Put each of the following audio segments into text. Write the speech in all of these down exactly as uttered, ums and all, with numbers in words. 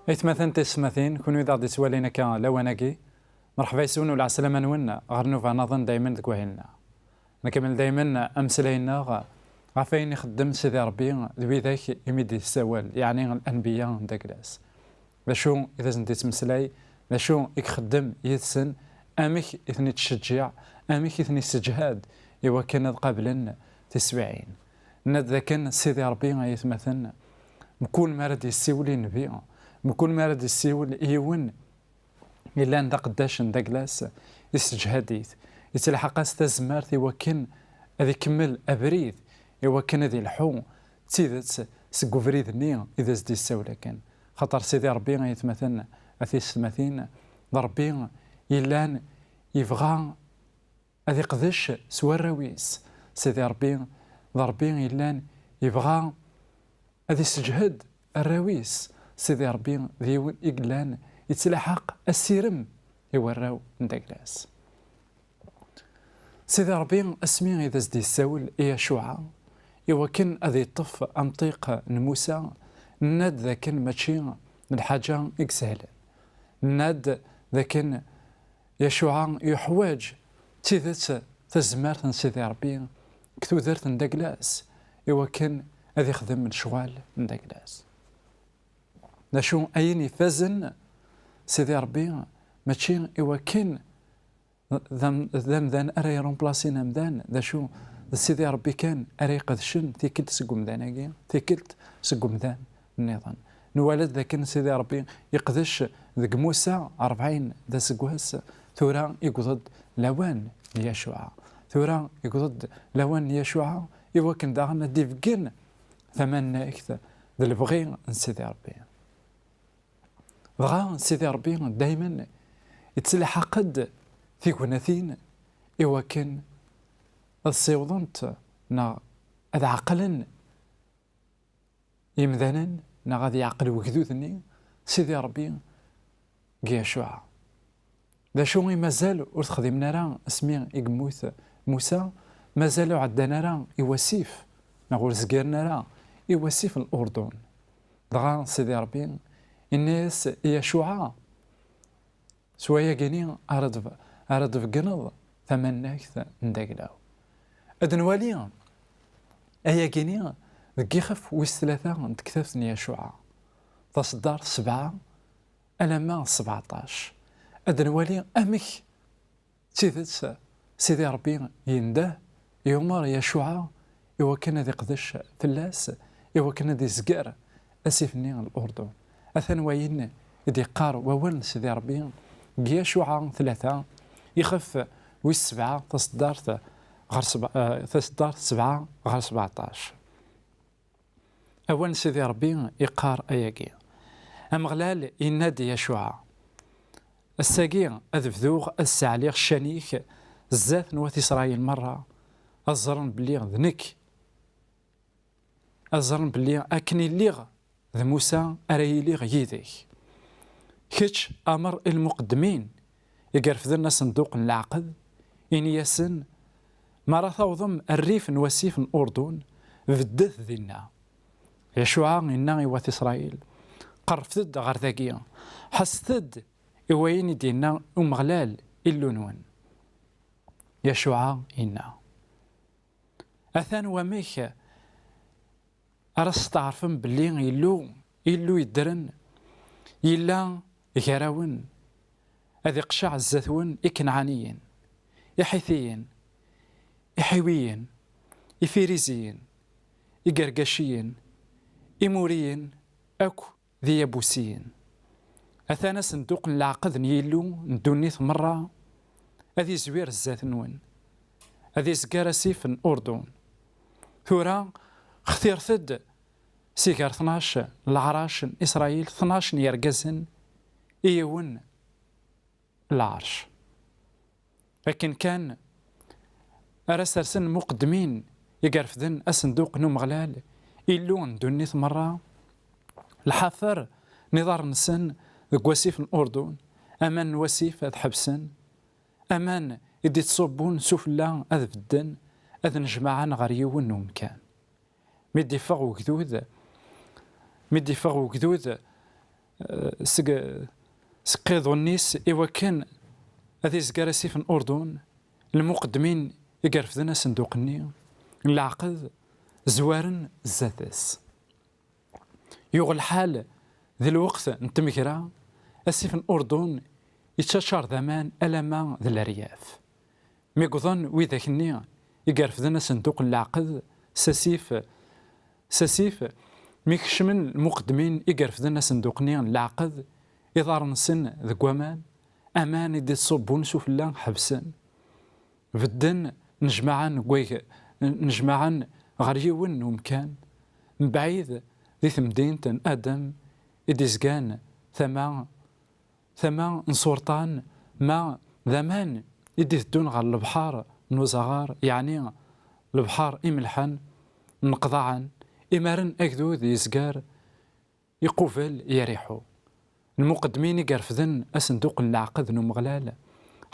Aytmaten tisetmatin, kunwi d aɣ-d-ittwalin akka lawan-agi, merḥba yes-wen u lɛeslama-nwen ɣer nnuba-nniḍen daymen deg wahil-nneɣ. Nkemmel daymen ameslay-nneɣ ɣef wayen ixeddem Sidi Ṛebbi d widak i mi d-yessawal, yeɛni l-anbiya n dagla-s. D acu i d asen-d-yettmeslay, d acu i ixeddem yid-sen, amek i ten-ittcejjiɛ, amek i ten-isseǧhad i wakken ad qablen tiswiɛin. Nna-d dakken Sidi Ṛebbi, ay atmaten, mkul mi ara d-yessiwel i nnbi, mkul mi ara d-yessiwel i yiwen yellan d aqeddac n dagla-s, isseǧhad-it, ittelḥaq-as tazmert i wakken ad ikemmel abrid, i wakken ad ilḥu d tidet seg ubrid-nni i d as-d-yessawel akken. Xaṭer Sidi Ṛebbi, ay atmaten, a tisetmatin, d Ṛebbi yellan yebɣa ad iqdec s warraw-is. Sidi Ṛebbi d Ṛebbi yellan yebɣa ad iseǧhed arraw-is. Sidi Ṛebbi d yiwen i yellan yettlaḥaq asirem i warraw n dagla-s. Sidi Ṛebbi, asmi i d as-d-yessawel i Yacuɛa i wakken ad yeṭṭef amṭiq n Musa, nna-d dakken mačči d lḥaǧa i isehlen. Nna-d dakken Yacuɛa yuḥwaǧ d tidet tazmert n Sidi Ṛebbi deg tudert n dagla-s i wakken ad ixdem lecɣal n dagla-s. D acu ayen ifazen Sidi Ṛebbi, mačči i wakken d am-, d amdan ara irumplasin amdan, d acu, d Sidi Ṛebbi kan ara iqedcen tikkelt seg umdan-agi, tikkelt seg umdan nniḍen. Nwala-d dakken Sidi Ṛebbi iqdec deg Musa rebɛin d aseggas, tura yewweḍ-d lawan n Yacuɛa. Tura yewweḍ-d lawan n Yacuɛa i wakken daɣen ad d-ibeggen tamannagt d lebɣi n Sidi Ṛebbi. Dɣa Sidi Ṛebbi daymen ittelḥaq-d tignatin i wakken ad ssiwḍent neɣ ad ɛeqlen yimdanen neɣ ad yeɛqel wegdud-nni Sidi Ṛebbi deg Yacuɛa. D acu i mazal ur t-xdimen ara asmi i yemmut Musa? Mazal ur ɛeddan ara i wasif, neɣ ur zgiren ara i wasif n Lurdun. Dɣa Sidi Ṛebbi inna-yas i Yacuɛa: "S wayagi-ni ara d-, ara d-tbeggneḍ tamannagt n dagla-w." Ad nwali ayagi-ni deg yixef wis tlata n tektabt n Yacuɛa, taṣeddart sebɛa alamma d sbeɛṭac. Ad nwali amek d tidet Sidi Ṛebbi yendeh, yumeṛ Yacuɛa i wakken ad iqdec fell-as, i wakken ad izger asif-nni n Lurdun. Atan wayen i d-yeqqar wawal n Sidi Ṛebbi deg Yacuɛa tlata, ixef wis sebɛa, taṣeddart ɣer seb-, eh, taṣeddart sebɛa ɣer sbeɛṭac. Awal n Sidi Ṛebbi iqqar ayagi: Ameɣlal yenna-d i Yacuɛa: "Ass-agi ad bduɣ ad sseɛliɣ ccan-ik zdat n wat Isṛayil meṛṛa, ad ẓren belli d nekk, ad ẓren belli akken i lliɣ d Musa ara iliɣ yid-k. Kečč amer i lmuqeddmin i irefden asenduq n leɛqed, ini-asen: 'Mi ara tawḍem rrif n wasif n Urdun, beddet dinna.'" Yacuɛa inna i wat Isṛayil: "Qerrbet-d ɣer dagi, ḥesset-d i wayen i d-yenna Umeɣlal, Illu-nwen." Yacuɛa inna: "Atan wamek ara testeɛrfem belli Illu, Illu yeddren, yella gar-awen, ad iqceɛ zdat-wen Ikenɛaniyen, Iḥitiyen, Iḥiwiyen, Ifiriziyen, Igergaciyen, Imuriyen akk d Iyabusiyen. Atan asenduq n leɛqed n Yillu n ddunit meṛṛa ad izwir zdat-nwen, ad izger asif n Urdun. Tura xtiret-d si gar tnac n leɛrac n Isṛayil tnac n yergazen i yiwen lɛerc. Akken kan ara sersen lmuqeddmin i irefden asenduq n Umeɣlal, Illu n ddunit meṛṛa, lḥafer n iḍarren-nsen deg wasif n Urdun, aman n wasif ad ḥebsen, aman i d-ittṣubbun sufella ad bedden, ad nnejmaɛen ɣer yiwen n umkan. Mi d-iffeɣ ugdud, mi d-iffeɣ ugdud, seg seg iqiḍunen-is i wakken ad izger asif n Urdun. Lmuqeddmin i irefden asenduq-nni n leɛqed zwaren zdat-s. Yuɣ lḥal di lweqt n tmegra, asif n Urdun yettaččar d aman alamma d leryaf. Mi wwḍen widak-nni i irefden asenduq n leɛqed s asif, s asif, mi kecmen lmuqeddmin i irefden asenduq-nni n leɛqed, iḍarren-nsen deg waman, aman i d-ittṣubbun sufella ḥebsen. Bedden, nnejmaɛen deg wag-, nnejmaɛen ɣer yiwen n umkan, mebɛid di temdint n Adem i d-izgan tama, tama n Surṭan, ma d aman i d-iteddun ɣer lebḥer n uzaɣar, yeɛni lebḥer imelḥan, nneqḍaɛen, imaren agdud yezger iqubel Yariḥu. Lmuqeddmin i irefden asenduq n leɛqed n Umeɣlal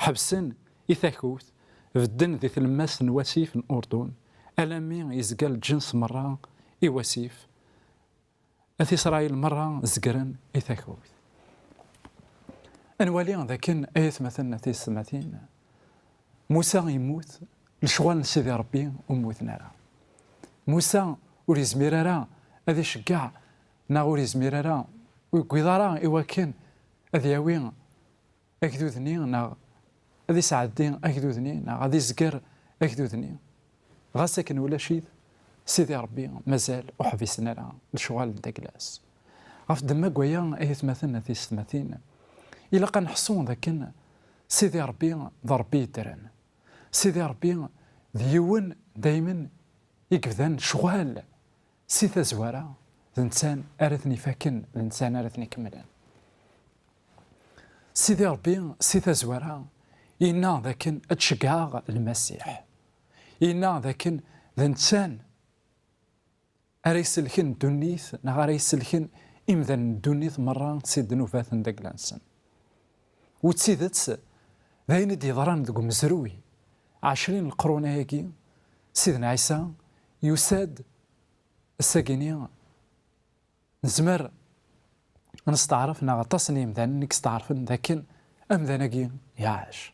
ḥebsen i takewt, bedden di tlemmast n wasif n Urdun, alammi yezga lǧens merra i wasif. At Isṛayil merra zegren i takewt. Ad nwali dakken, ay atmaten, at yessetmatin, Musa yemmut, lecɣal n Sidi Ṛebbi ur mmuten ara. Musa ur yezmir ara ad iceggeɛ, neɣ ur yezmir ara, ur yewwiḍ ara i wakken ad yawi agdud-nni, neɣ ad isɛeddi agdud-nni, neɣ ad izger agdud-nni. Ɣas akken ulac-it, Sidi Ṛebbi mazal ur ḥbisen ara lecɣal n dagla-s. Ɣef ddemma n waya, ay atmaten, at yessetmatin, ilaq ad neḥṣu dakken Sidi Ṛebbi d Ṛebbi yeddren. Sidi Ṛebbi d yiwen daymen i yebdan lecɣal si tazwara, d netta ara ten-ifaken, d netta ara ten-ikemmlen. Sidi Ṛebbi, si tazwara, yenna dakken ad ceggɛeɣ Lmasiḥ. Yenna dakken d netta ara iselken ddunit, neɣ ara iselken imdanen n ddunit merra si ddnubat n dagla-nsen. U d tidet, d ayen i d-yeḍran deg umezruy, ɛecrin leqrun-agi, Sidna Ɛisa yusa-d. Ass-agi-ni, nezmer ad nesteɛref, neɣ aṭas n yimdanen i yesteɛrfen dakken amdan-agi iɛac.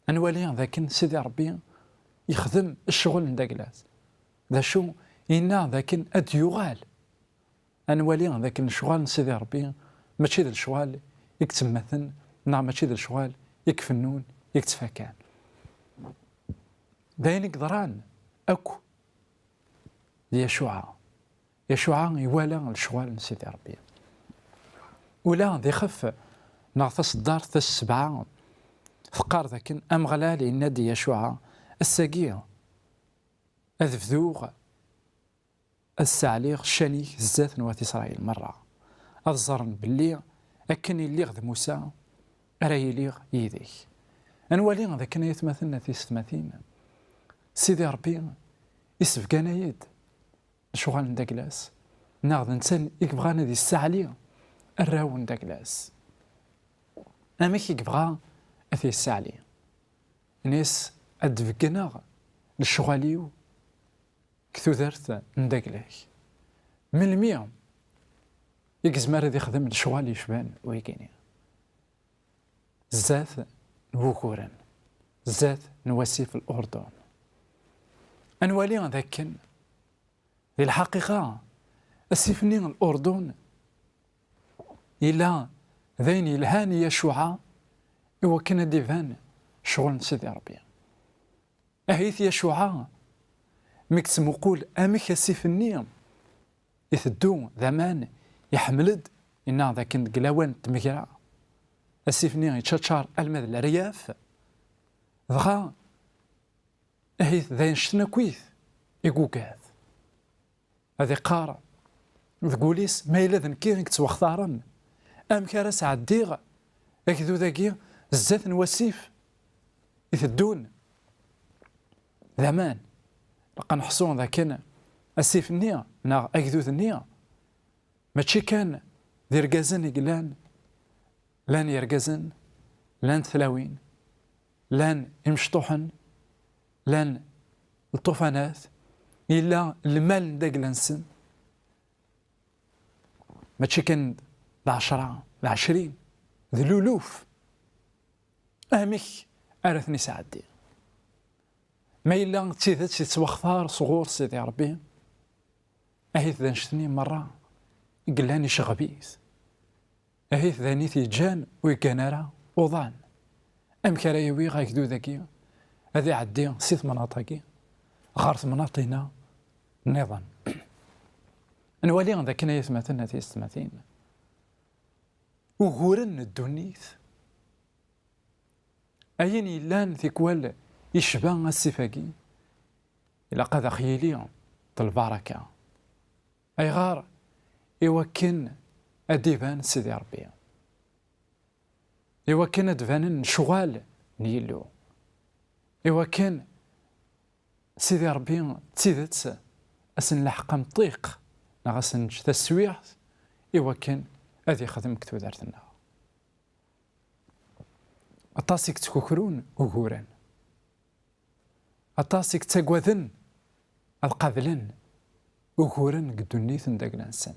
Ad nwali dakken Sidi Ṛebbi yexdem ccɣel n dagla-s. D acu? Yenna dakken ad d-yuɣal. Ad nwali dakken lecɣal n Sidi Ṛebbi mačči d lecɣal i yettemmaten, neɣ mačči d lecɣal i ifennun, i yettfakan. D ayen i yeḍran akk d Yacuɛa. Yacuɛa iwala lecɣal n Sidi Ṛebbi. Ula d ixef neɣ taṣeddart tis sebɛa teqqar dakken Ameɣlal yenna-d i Yacuɛa: "Ass-agi ad bduɣ ad sseɛliɣ ccan-ik zdat n wat Isṛayil merra, ad ẓren belli akken i lliɣ d Musa ara yiliɣ yid-k." Ad nwali dakken, ay atmaten, at yessetmatin, Sidi Ṛebbi isebgan-ay-d lecɣal n dagla-s, neɣ d netta i yebɣan ad yesseɛli arraw n dagla-s. Amek i yebɣa ad t-yesseɛli? Ini-as: "Ad d-beggneɣ lecɣal-iw deg tudert n dagla-k." Melmi i yezmer ad ixdem lecɣal yecban wigini? Zdat n wuguren, zdat n wasif Lurdun. Ad nwali dakken, di lḥaqiqa, asif-nni n Lurdun yella d ayen yelhan i Yacuɛa i wakken ad d-iban ccɣel n Sidi Ṛebbi. Ahit Yacuɛa, mi yettmuqul amek asif-nni iteddu d aman, iḥemmel-d, yenna dakken deg lawan n tmegra, asif-nni yettcaččar alma d leryaf, dɣa ahit d ayen ccetna akkit i yugad. Ad iqqar deg wul-is: "Ma yella d nekki i yettwaxtaren, amek ara sɛeddiɣ agdud-agi zdat n wasif iteddun d aman?" Ilaq ad neḥṣu dakken asif-nni neɣ agdud-nni mačči kan d irgazen i yellan, llan yergazen, llan tlawin, llan imecṭuḥen, llan lṭufanat, yella lmal n dagla-nsen. Mačči kan d d ɛecra, d ɛecrin, d luluf. Amek ara ten-isɛeddi? Ma yella d tidet yettwaxtar sɣur Sidi Ṛebbi, ahat d annect-nni merra i yellan icɣeb-it. Ahat d ayen i t-yeǧǧan ur yeggan ara uḍan. Amek ara yawi agdud-agi ad iɛeddi si temnaḍt-agi ɣer temnaḍt-inna nniḍen? Nwali d akken, ay atmaten, a tiyessetmatin, uguren n ddunit, ayen yellan tikwal icba asif-agi, ilaq ad aɣ-yili d lbaraka. Ayɣer? Iwakken ad d-iban Sidi Ṛebbi, iwakken ad d-banen lecɣal n Yillu, iwakken Sidi Ṛebbi d tidet ad sen-nleḥq amṭiq neɣ ad sen-neǧǧ taswiɛt iwakken ad ixdem deg tudert-nneɣ. Aṭas i yettkukrun uguren. Aṭas i yettaggaden ad qablen uguren deg ddunit n dagla-nsen.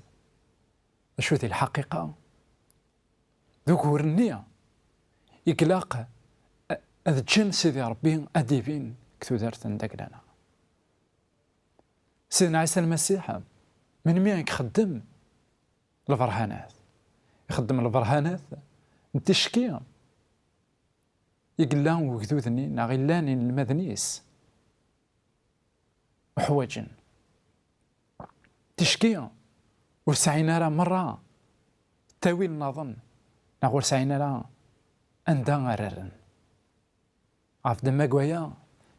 D acu di lḥaqiqa? D ugur-nni i ilaq ad ǧǧen Sidi Ṛebbi ad d-ibin deg tudert n dagla-nneɣ. Sidna Ɛisa Lmasiḥ, melmi i ixeddem lberhanat? Ixeddem lberhanat n ticki i yella ugdud-nni neɣ i llan inelmaden-is uḥwaǧen. Ticki ur sɛin ara merra ttawil nniḍen, neɣ ur sɛin ara anda ara rren. Ɣef ddemma n waya,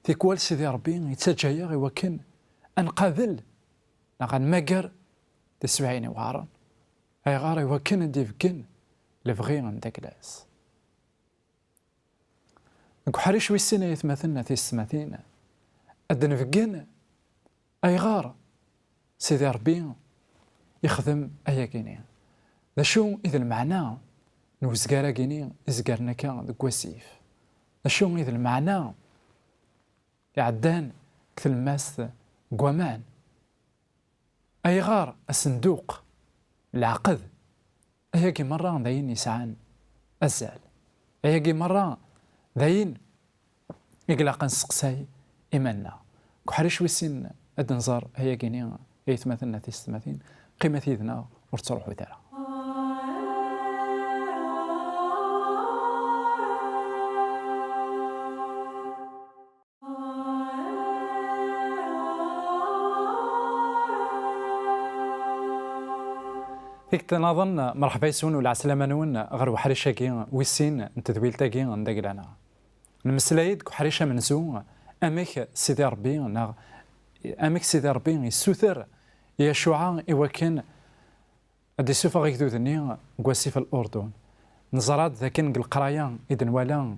tikwal Sidi Ṛebbi yettaǧǧa-yaɣ i wakken ad nqabel neɣ ad nmager tiswiɛin iweɛṛen. Ayɣer? I wakken ad d-ibeggen lebɣi n dagla-s. Deg uḥric wis sin, ay atmaten, a tiyessetmatin, ad d-nbeggen ayɣer Sidi Ṛebbi ixdem ayagi-ni. D acu i d lmeɛna n uzgar-agi-ni izgaren akka deg wasif? D acu i d lmeɛna iɛeddan deg tlemmast n waman? Ayɣer asenduq, leɛqed? Ayagi merra d ayen yesɛan azal. Ayagi merra d ayen i ilaq ad nesteqsay iman-nneɣ. Deg uḥric wis sin ad nẓer ayagi-ni, ay atmaten, a tiyessetmatin, qqimet yid-neɣ, ur ttruḥut ara. Tikkelt nniḍen, merḥba yes-wen u lɛeslama-nwen ɣer uḥric-agi wis sin n tedwilt-agi n dagla-nneɣ. Nemmeslay-d deg uḥric amenzu amek Sidi Ṛebbi, neɣ amek Sidi Ṛebbi yessuter i Yacuɛa i wakken ad d-issufeɣ igduden-nni deg wasif n Lurdun. Neẓra-d dakken deg leqraya i d-nwala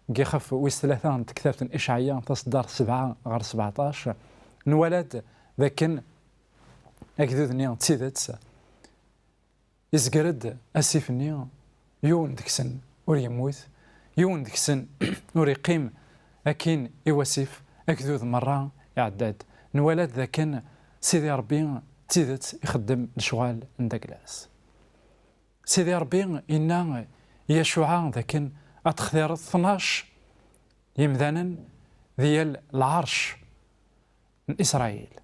deg yixef wis tlata n tektabt n Icɛaya, taṣeddart sebɛa ɣer sbeɛṭac, nwala-d dakken agdud-nni d tidet izger-d asif-nni, yiwen deg-sen ur yemmut, yiwen deg-sen ur yeqqim akkin i wasif, agdud merra iɛedda-d. Nwala-d dakken Sidi Ṛebbi d tidet ixeddem lecɣal n dagla-s. Sidi Ṛebbi inna i Yacuɛa dakken ad textireḍ tnac yemdanen di yal lɛerc n Isṛayil.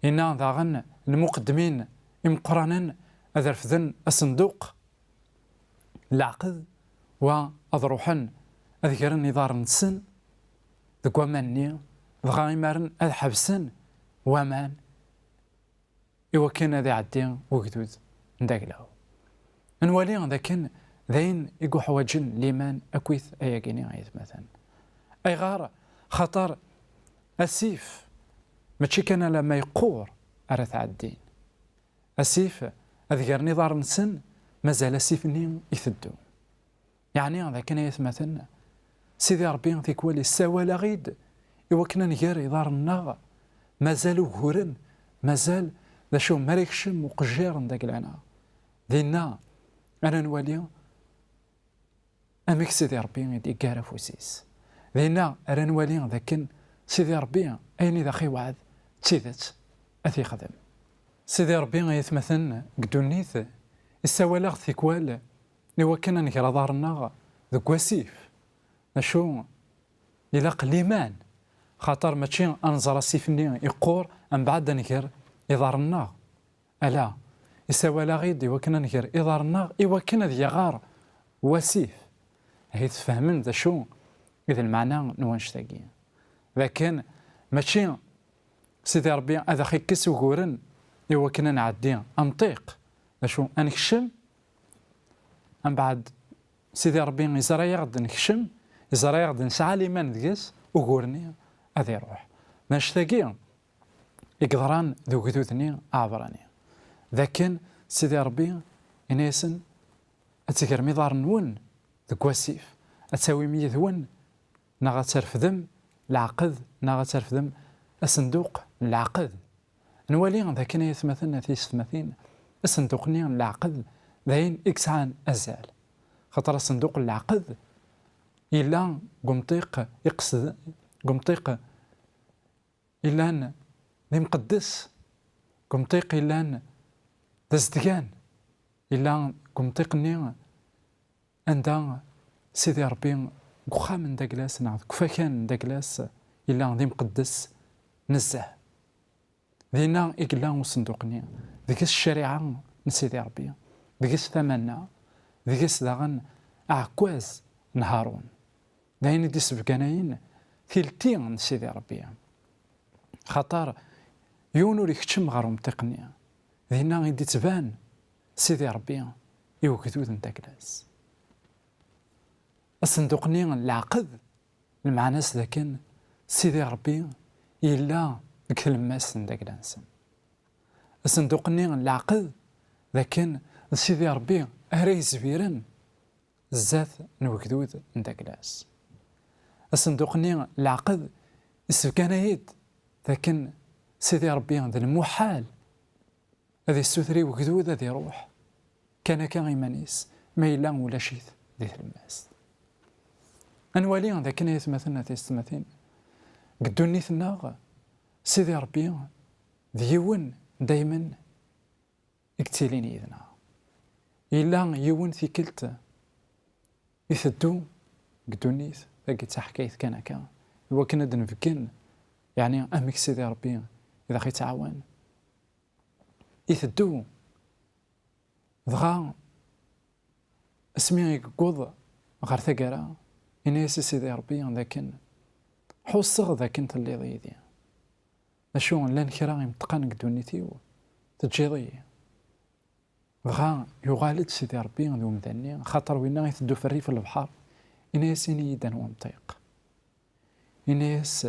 Inna daɣen lmuqeddmin imeqqranen ad refden asenduq n leɛqed, wa ad ruḥen ad gren iḍarren-nsen deg waman-nni, dɣa imaren ad ḥebsen waman i wakken ad iɛeddi ugdud n dagla-w. Nwali dakken d ayen i yuḥwaǧen liman akkit ayagi-ni, ay atmaten. Ayɣer? Xaṭer asif mačči kan alamma yeqqur ara t-ɛeddin. Asif ad gren iḍarren-nsen, mazal asif-nni iteddu. Yeɛni dakken, ay atmaten, Sidi Ṛebbi tikwal yessawal-aɣ-id i wakken ad nger iḍarren-nneɣ, mazal uguren, mazal d acu mi ara yekcem uqejjir n dagla-nneɣ. Dinna ara nwali amek Sidi Ṛebbi i d-iggar afus-is. Dinna ara nwali dakken Sidi Ṛebbi ayen i d aɣ-iweɛɛed d tidet ad t-yexdem. Sidi Ṛebbi, ay atmaten, deg ddunit Issawal-aɣ-d tikwal i wakken ad nger aḍar-nneɣ deg wasif. D acu? Ilaq liman, xaṭer mačči ad nẓer asif-nni iqqur, mbeɛd ad nger iḍarren-nneɣ. Ala, issawal-aɣ-id i wakken ad nger iḍarren-nneɣ, i wakken ad yaɣar wasif. Ahi tfehmem d acu i d lmeɛna n wannect-agi. D akken mačči Sidi Ṛebbi ad aɣ-ikkes uguren i wakken ad nɛeddi amṭiq. D acu? Ad nekcem, mbeɛd Sidi Ṛebbi iẓra-yaɣ-d nekcem, iẓra-yaɣ-d nesɛa liman deg-s, ugur-nni ad iṛuḥ. D annect-agi i yeḍran d ugdud-nni aɛebṛani. D akken Sidi Ṛebbi yenna-yasen: "Ad tegrem iḍarren-nwen deg wasif, ad tawim yid-wen, neɣ ad terfdem leɛqed, neɣ ad terfdem asenduq n leɛqed." Nwali d akken, ay atmaten, a tiyessetmatin, asenduq-nni n leɛqed d ayen i yesɛan azal. Xaṭer asenduq n leɛqed yella deg umṭiq iqsed-, deg umṭiq yellan d imqeddes, deg umṭiq yellan d azedgan, yella deg umṭiq-nni anda Sidi Ṛebbi, deg uxxam n daglas neɣ deg ufakan n daglas, yella d imqeddes nezzeh. Dinna i yella usenduq-nni, deg-s ccariɛa n Sidi Ṛebbi, deg-s tamanna, deg-s daɣen aɛekkaz n Haṛun. D ayen i d-isbeganayen tilti n Sidi Ṛebbi. Xaṭer yiwen ur ikeččem ɣer umṭiq-nni. Dinna i d-ittban Sidi Ṛebbi i ugdud n daglas. Asenduq-nni n leɛqed, lmeɛna-s d akken Sidi Ṛebbi yella deg tlemmast n dagla-nsen. Asenduq-nni n leɛqed d akken d Sidi Ṛebbi ara yezbiren zdat n ugdud n daglas. Asenduq-nni n leɛqed isbegganay-d d akken Sidi Ṛebbi d lmuḥal ad issuter i ugdud ad iṛuḥ kan akka iman-is, ma yella ulac-it di tlemmast. Ad nwali d akken, ay atmaten, a tiyessetmatin, deg ddunit-nneɣ, Sidi Ṛebbi d yiwen daymen i yettilin yid-neɣ. Yella yiwen tikkelt iteddu deg ddunit, tagi d taḥkayt kan akka, i wakken ad d-nbeggen, yeɛni amek Sidi Ṛebbi i d aɣ-ittɛawan. Iteddu. Dɣa, asmi i yewweḍ ɣer taggara, yenna-yas i Sidi Ṛebbi d akken: "Ḥusseɣ d akken telliḍ yid-i. D acu, llan kra imeṭṭqan deg ddunit-iw, teǧǧiḍ-iyi." Dɣa yuɣal-d Sidi Ṛebbi d umdan-nni, axaṭer winna iteddu f rrif n lebḥer, yenna-yas: "Ini-yi-d anwa amṭiq." Yenna-yas: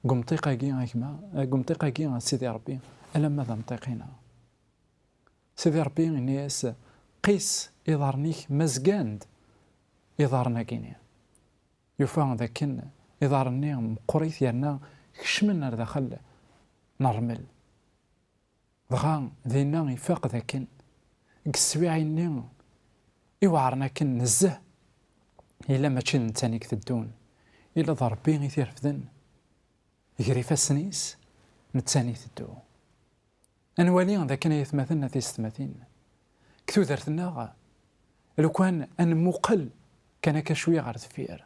"Deg umṭiq-agi, a gma, deg umṭiq-agi, a Sidi Ṛebbi, alamma d amṭiq-ina." Sidi Ṛebbi yenna-yas: "Qis iḍarren-ik ma zgan-d iḍarren-agi-nni." Yufa d akken iḍarren-nni meqqrit yerna kecmen ar daxel n ṛṛmel. Dɣa dinna ifaq d akken deg teswiɛin-nni iweɛren akken nezzeh, yella mačči d netta i iteddun, yella d Ṛebbi i t-irefden. Ger ifassen-is, netta i iteddu. Ad nwali d akken, ay atmaten, a tiyessetmatin, deg tudert-nneɣ, lukan ad nemmuqel kan akka cwiya ɣer deffir,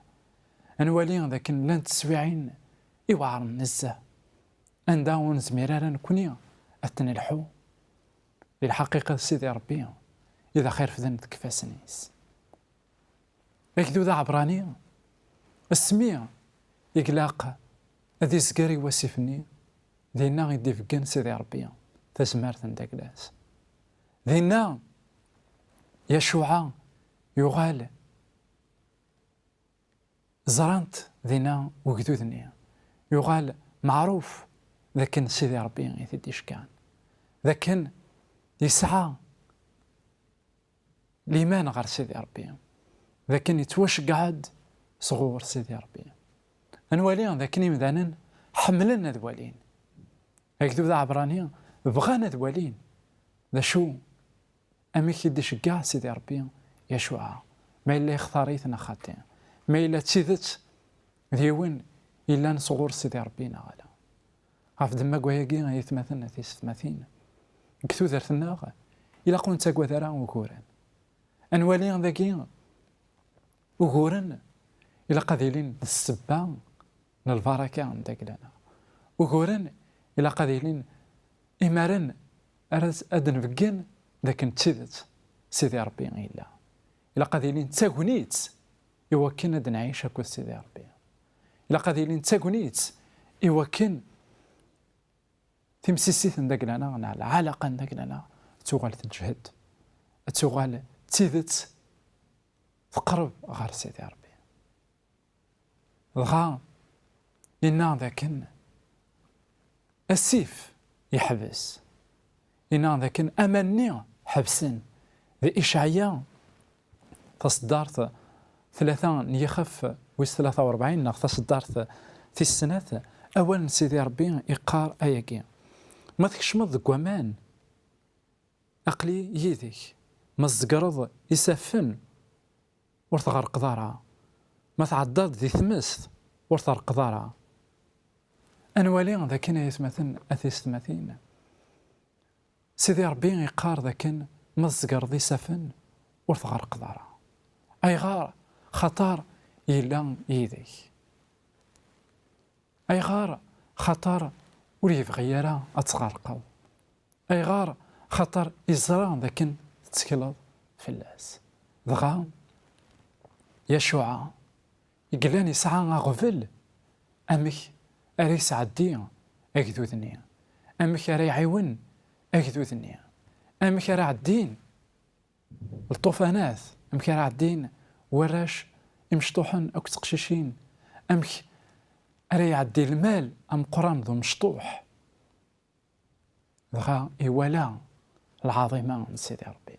ad nwali d akken llant teswiɛin iweɛren nezzeh, anda ur nezmir ara nekkni ad t-nelḥu. Di lḥaqiqa, d Sidi Ṛebbi i d aɣ-irefden deg ifassen-is. Agdud aɛebṛani, asmi i ilaq ad izger i wasif-nni, dinna i d-ibeggen Sidi Ṛebbi tazmert n dagla-s. Dinna, Yacuɛa yuɣal, ẓran-t dinna ugdud-nni, yuɣal meɛruf d akken Sidi Ṛebbi i t-id-iceggɛen, d akken yesɛa liman ɣer Sidi Ṛebbi, d akken yettwaceggeɛ-d sɣur Sidi Ṛebbi. Ad nwali d akken imdanen ḥemmlen ad walin. Agdud aɛebṛani bɣan ad walin d acu, amek i d-iceggeɛ Sidi Ṛebbi Yacuɛa, ma yella yextar-it neɣ xaṭi, ma yella d tidet d yiwen yellan sɣur Sidi Ṛebbi neɣ ala. Ɣef ddemma n wayagi, ay atmaten, a tiyessetmatin, deg tudert-nneɣ, Ilaq ur nettagad ara uguren. Ad nwali dagi uguren ilaq ad ilin d ssebba n lbaraka n dagla-nneɣ. Uguren ilaq ad ilin imaren ara s-, ad d-nbeggen d akken d tidet Sidi Ṛebbi yella. Ilaq ad ilin d tagnit i wakken ad nɛic akked Sidi Ṛebbi. Ilaq ad ilin d tagnit i wakken timsissit n dagla-nneɣ neɣ lɛalaqa n dagla-nneɣ ad tuɣal teǧhed, ad tuɣal d tidet teqreb ɣer Sidi Ṛebbi. Dɣa yenna dakken asif yeḥbes, yenna dakken aman-nni ḥebsen. Di Icɛaya taṣeddart tlata n yixef wis tlata u rebɛin neɣ taṣeddart tis snat, awal n Sidi Ṛebbi iqqar ayagi: "Ma tkecmeḍ deg waman, aql-i yid-k. Ma tzegreḍ isaffen, ur tɣerqeḍ ara. Ma tɛeddaḍ di tmest, ur terqeḍ ara." Ad nwali dakken, ay atmaten, a tisetmatin, Sidi Ṛebbi iqqar dakken ma tzegreḍ isaffen, ur tɣerqeḍ ara. Ayɣer? Xaṭer yella yid-k. Ayɣer? Xaṭer ur yebɣi ara ad tɣerqeḍ. Ayɣer? Xaṭer iẓra dakken tettekleḍ fell-as. Dɣa Yacuɛa i yellan yesɛa aɣbel amek ara yesɛeddi agdud-nni, amek ara iɛiwen agdud-nni, amek ara ɛeddin lṭufanat, amek ara ɛeddin warrac imecṭuḥen akked teqcicin, amek ara iɛeddi lmal ameqqran d umecṭuḥ. Dɣa iwala lɛaḍima n Sidi Ṛebbi,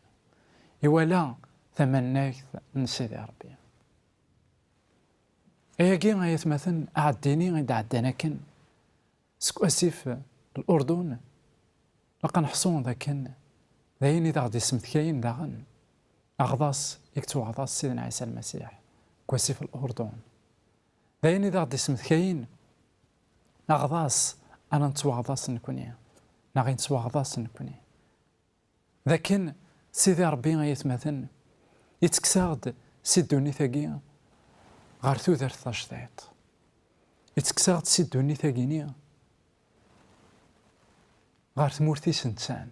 iwala tamannagt n Sidi Ṛebbi. Ayagi, ay atmaten, aɛeddini i d-ɛeddan akken seg wasif n Lurdun, ilaq ad neḥṣu d akken d ayen i d aɣ-d-ismedkayen daɣen aɣḍas i yettwaɣḍas Sidna Ɛisa Lmasiḥ deg wasif n Lurdun. D ayen i d aɣ-d-ismedkayen aɣḍas ara nettwaɣḍas nekni, neɣ i nettwaɣḍas nekni. D akken Sidi Ṛebbi, ay atmaten, ittekkes-aɣ-d si ddunit-agi ɣer tudert tajdiṭ. Ittekkes-aɣ-d si ddunit-agi-ni ɣer tmurt-is netta,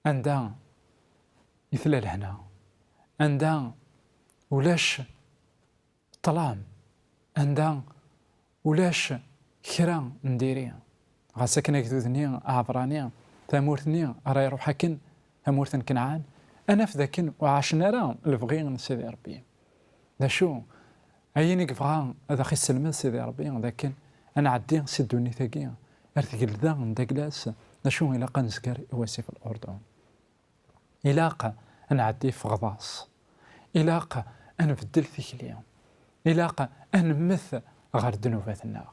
anda i tella lehna, anda ulac ṭṭlam, anda ulac kra n diri. Ɣas akken agdud-nni aɛebṛani, tamurt-nni ara iṛuḥ akken, tamurt n Kenɛan, ad naf d akken ur ɛacen ara lebɣi n Sidi Ṛebbi. D acu? Ayen i yebɣa ad aɣ-isselmed Sidi Ṛebbi, d akken ad nɛeddi si ddunit-agi ar tgelda n dagla-s. D acu ilaq ad nezger i wasif n Lurdun? Ilaq ad nɛeddi f ɣḍas. Ilaq ad nbeddel tikli. Ilaq ad nemmet ɣer ddnubat-nneɣ.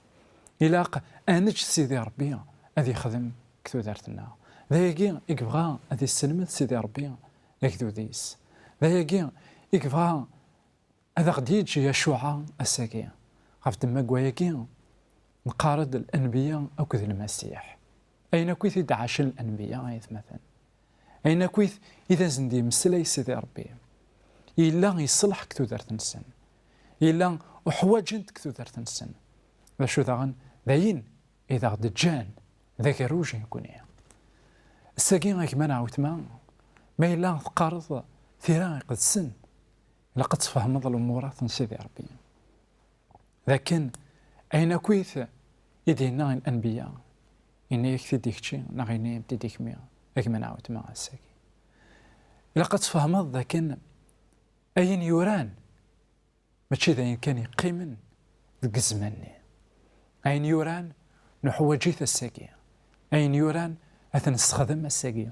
Ilaq ad neǧǧ Sidi Ṛebbi ad yexdem deg tudert-nneɣ. D ayagi i yebɣa ad isselmed Sidi Ṛebbi agdud-is. D ayagi i yebɣa ad aɣ-d-yeǧǧ Yacuɛa ass-agi. Ɣef ddemma n wayagi, neqqar-d lanbiya akked Lmasiḥ. Ayen akkit i d-ɛacen lanbiya, ay atmaten. Ayen akkit i d asen-d-yemmeslay Sidi Ṛebbi. Yella yeṣleḥ deg tudert-nsen. Yella uḥwaǧen deg tudert-nsen. D acu daɣen? D ayen i d aɣ-d-ǧǧan d agerruj i nekni. Ass-agi, a gma neɣ a weltma, ma yella teqqareḍ tira iqedsen, ilaq ad tfehmeḍ lumurat n Sidi Ṛebbi. D akken ayen akkit i d-yenna i lanbiya, yenna-yak-t-id i kečči, neɣ yenna-yam-t-id i kemmi, a gma neɣ a weltma, ass-agi. Ilaq ad tfehmeḍ d akken ayen yuran mačči d ayen kan yeqqimen deg zzman-nni. Ayen yuran nuḥwaǧ-it ass-agi. Ayen yuran ad t-nessexdem ass-agi.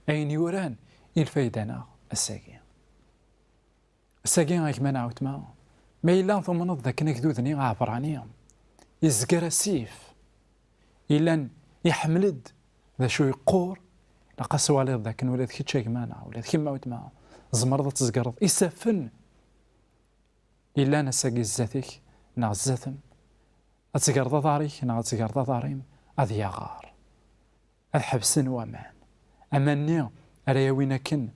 Ayen yuran i lfayda-nneɣ ass-agi. Ass-agi, a gma neɣ a weltma, ma yella tumneḍ d akken agdud-nni aɛebṛani yezger asif, yellan iḥemmel-d d acu yeqqur, ilaq ad twaliḍ d akken ula d kečč a gma neɣ ula d kemm a weltma, tzemreḍ ad tzegreḍ isaffen yellan ass-agi zdat-k neɣ zdat-m, ad tegreḍ aḍar-ik neɣ ad tegreḍ aḍar-im, ad yaɣer, ad ḥebsen waman. Aman-nni ara yawin akken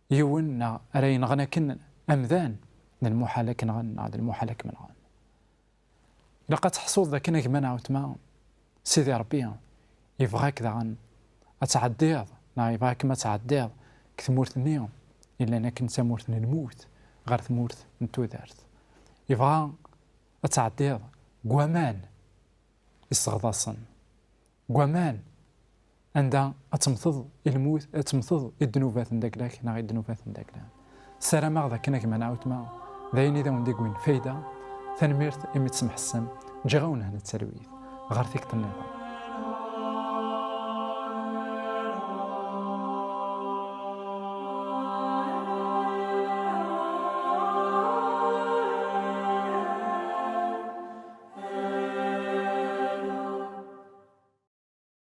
yiwen neɣ ara yenɣen akken amdan, d lmuḥal ad k-nɣen neɣ d lmuḥal ad kem-nɣen. Ilaq ad teḥṣuḍ dakken a gma neɣ a weltma, Sidi Ṛebbi yebɣa-k daɣen ad tɛeddiḍ, neɣ yebɣa-kem ad tɛeddiḍ deg tmurt-nni yellan akken d tamurt n lmut ɣer tmurt n tudert. Yebɣa ad tɛeddiḍ deg waman isseɣḍasen, deg waman anda ad temmteḍ i lmut, ad temmteḍ i ddnubat n dagla-k neɣ i ddnubat n dagla. Ssarameɣ dakken a gma neɣ a weltma d ayen i d awen-d-iwwin fayda. Tanemmirt imi d-tesmeḥsem. Ǧǧiɣ-awen hna d talwit ɣer tikkelt nniḍen.